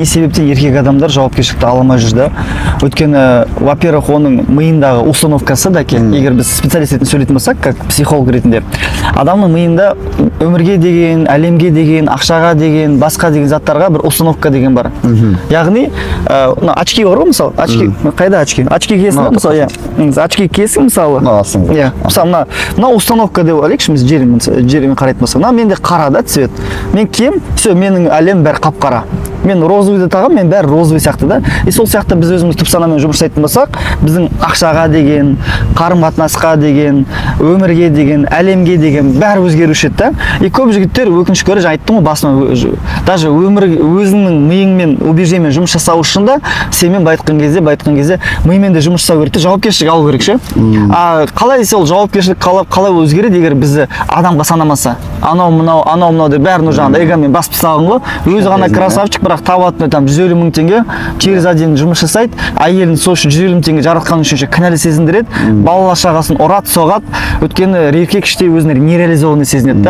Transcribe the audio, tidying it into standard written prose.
Не себептен еркек адамдар жауапкершілікті ала алмай жүр да? Өйткені, во первых, оның миындағы установкасы да, егер біз специалист ретінде сөйлейтін болсақ, как психолог ретінде, адамның миында өмірге деген, әлемге деген, ақшаға деген, басқа деген заттарға бір установка деген бар. Яғни мына очки бар ғой, мысалы, очки қайда, очки, очки киесің да, мысалы, иә, очки киесің, мысалы. Мына астыңғы. Иә, мысалы, мына установка деп алайықшы. Біз жермен қарайтын болсақ, мына менде қара да цвет, мен киемін, все, менің әлем бәрі қап қара. Мен розовыйды тағамын, мен бәрі розовый сияқты да. И сол сияқты біз өзіміз түп санамен жұмыс жасайтын болсақ, біздің ақшаға деген, қарым қатынасқа деген, өмірге деген, әлемге деген бәрі өзгеруші еді да. И көп жігіттер, өкінішке орай, жаңа айттым ғой басынан, даже өмір өзіңнің миыңмен, убеждениемен жұмыс жасау үшін да сенімен былай айтқан кезде миымен де жұмыс жасау керек те, жауапкершілік алу керек ше. А қалай сол жауапкершілік қалай өзгереді, егер бізді адамға санамаса, анау мынау, анау мынау деп бәрін уже жаңағыдай эгомен басып тастаған ғой. Өзі ғана красавчик, бірақ табатыны там 150 000 теңге, через один жұмыс жасайды. Әйелін сол үшін, 150 000 теңге жаратқан үшін кінәлі сезіндіреді, бала шағасын ұрады, соғады, өйткені еркек іштей өзін нереализованный сезінеді да.